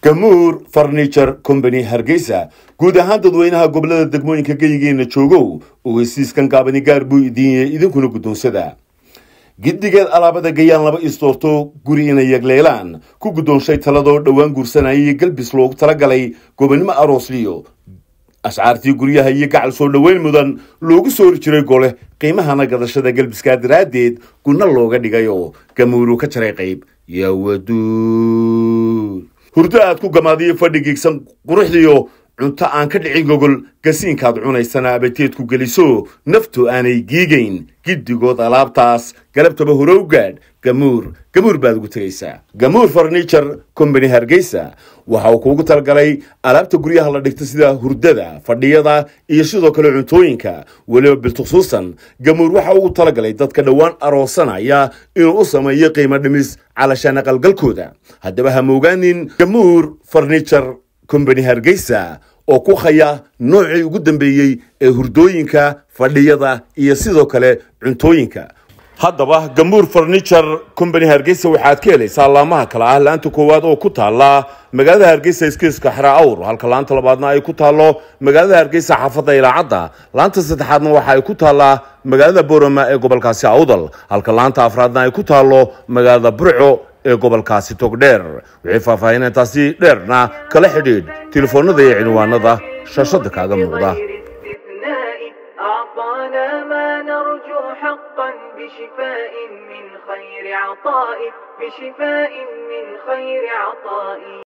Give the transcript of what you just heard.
Gamuur Furniture Company Hargeysa. Guud ahaan dadweynaha gobolada degmooyinka geyigeena joogow, ogeysiiskan gaabani gaar buu idiin yahay, idinkuna guddoonsada. Giddigeed alaabada gayaan laba isdoorto guri inay yagleelaan ku guddoonshay taladoo dhowaan guursanayay galbis loogu talagalay gobonimo aroosliyo ashcaartii guryaha iyo gacal soo dhoweyn mudan loogu soori jiray gole, qiimahana gadashada galbiskaa daraaddeed gunno looga dhigayo gamuuru ka jaray qayb. Yaa waduud, hurdo aad ku gamaadiyo fadhi giigsan quruxdiyo cunto aan ka dhicin gogol, gasiinkaad cunaysana abateedku geliso naftu aanay giigayn. Giddigood alaabtaas galabtaba horow gaadh Gamuur, Gamuur baad ugu tegaysaa. Gamuur Furniture Company Hargeysa waxa uu kuugu talagalay alaabta guryaha la dhigto sida hurdada, fadhiyada iyo sidoo kale cuntooyinka. Weliba bilkhusuusan Gamuur waxa ugu talagalay dadka dhowaan aroosanaya inuu u sameeyo qiimo dhimis calashaan aqalgalkooda. Haddaba ha moogaanin Gamuur Furniture Company Hargeysa oo ku haya noocii ugu dambeeyey ee hurdooyinka, fadhiyada iyo sidoo kale cuntooyinka. Haddaba Gamuur Furniture Company Hargeysa waxaad ka helaysaa laamaha kale ah: laanta koowaad oo ku taala magaalada Hargeysa iskiiska Xera Awr, halka laanta labaadna ay ku taalo magaalada Hargeysa xaafadda Ilaacadda, laanta saddexaadna waxa ay ku taallaa magaalada Borama ee gobolkaasi Awdal, halka laanta afraadna ay ku taalo magaalada Burco ee gobolkaasi Togdheer. Wixii faahfaahintaasi dheerna kala xidhiidh telefoonada iyo cinwaanada shaashada kaaga muuqda. بغير استثناء أعطانا ما نرجو حقا بشفاء من خير عطاء، بشفاء من خير عطاء.